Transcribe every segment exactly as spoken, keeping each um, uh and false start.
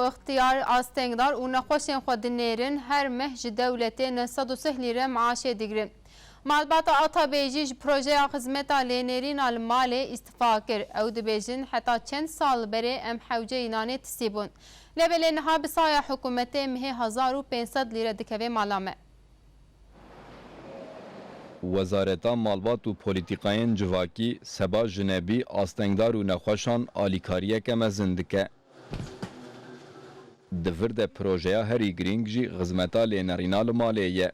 Ixtiyar, astengdar û nexweşên xwe dinêrin, her meh ji dewletê neh sed û sih lîre meaşê digirin. Malbata Atabeyê jî ji projeya xizmeta lênêrîna li malê îstifa kir. Ew dibêjin, heta çend sal berê em hewceyî nanê tistî bûn. Lê belê niha bi saya hikûmetê mihê hezar û pênc sed lîre dikeve mala me. Wezareta Malbat û Polîtîkayên Civakî seba jinebî, astengdar û nexweşan alîkariyeke mezin dike. Di vir de projeya herî girîng jî xizmeta lênerîna li malê ye.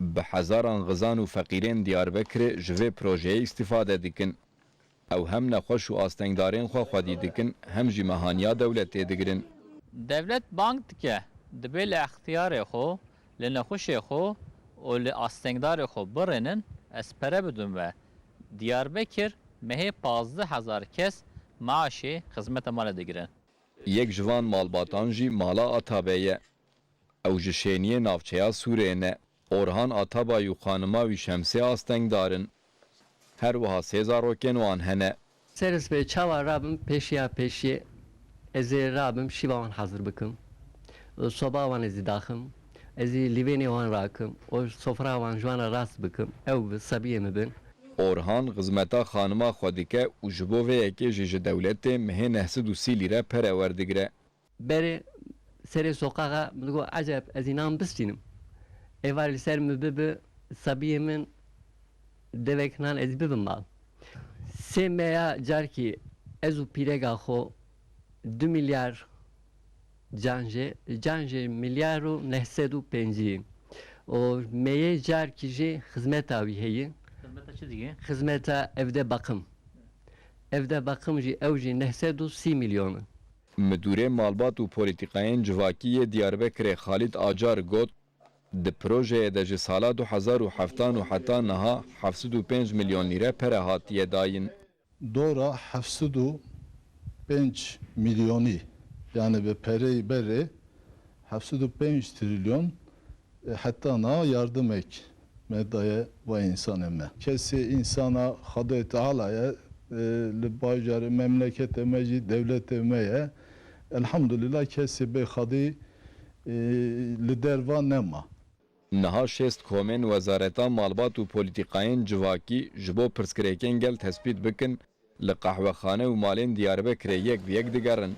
Bi hezaran xizan û feqîrên Diyarbekirê ji vê projeyê îstîfade dikin. Ew hem nexweş û astengdarên xwe xwedî dikin, hem jî mehaniya dewletê digirin. Dewlet bang dike, dibê li extiyarê xwe, li nexweşê xwe û li astengdarê xwe birênin, ez pere bidim we. Diyarbekir mehê pazdeh hezar kes maaşê xizmeta malê digirin. Yek ji van malbatan jî mala Atabe ye. Ew ji şêniyê navçeya Sûrê ne. Orhan Atabay û xanima wî Şemsê astengdar in. Her wiha sê zarokên wan hene. Serê sibê çawa rabim pêşiya pêşiyê, ez ê rabim şîva wan hazir bikim. Soba wan ez ê daxim. Ez ê lîvênê wan rakim. Û sofra wan ji wan re rast bikim. Ew bi sebiyê min bin. Orhan xizmeta xanima xwe dike û ji bo vê yekê jî ji dewletê mihê neh sed û sî lîre pere werdigire. Berê serê soqaxa min digot, "Eceb, ez înan bistînim. Êvarê li ser min bibi, sebiyê min devek nan ez bibim mal." Sê meya carkî ez û pîrega xwe du milyar can jê, can jê milyar û neh sed û pêncî. Û meyê carkî jî xizmeta wî heye. Xizmeta çi dike? Xizmeta evde bakım. Evde bakım jî, ew jî neh sed û sî milyon e. Midûrê Malbat û Polîtîkayên Civakî yê Diyarbekirê Xalîd Acar got, di projeyê de ji sala du hezar û heftan û heta niha heft sed û pênc milyon lîre pere hatiye dayîn. Dora heft sed û pênc milyonî, yani bi pereyê berê heft sed û pênc trilyon, e, heta niha yardimek me daye va însanê me. Kesê însana Xwedê Teala ye, e, li bajarê memleketê me jî dewletê me ye. Elhamdulillah kesê bê Xwedî, e, li derva nema. Niha şêst komên Wezareta Malbat û Polîtîkayên Civakî ji bo pirsgirêkên gel tespît bikin, li qehwexane û malên Diyarbekirê yek bi yek digerin.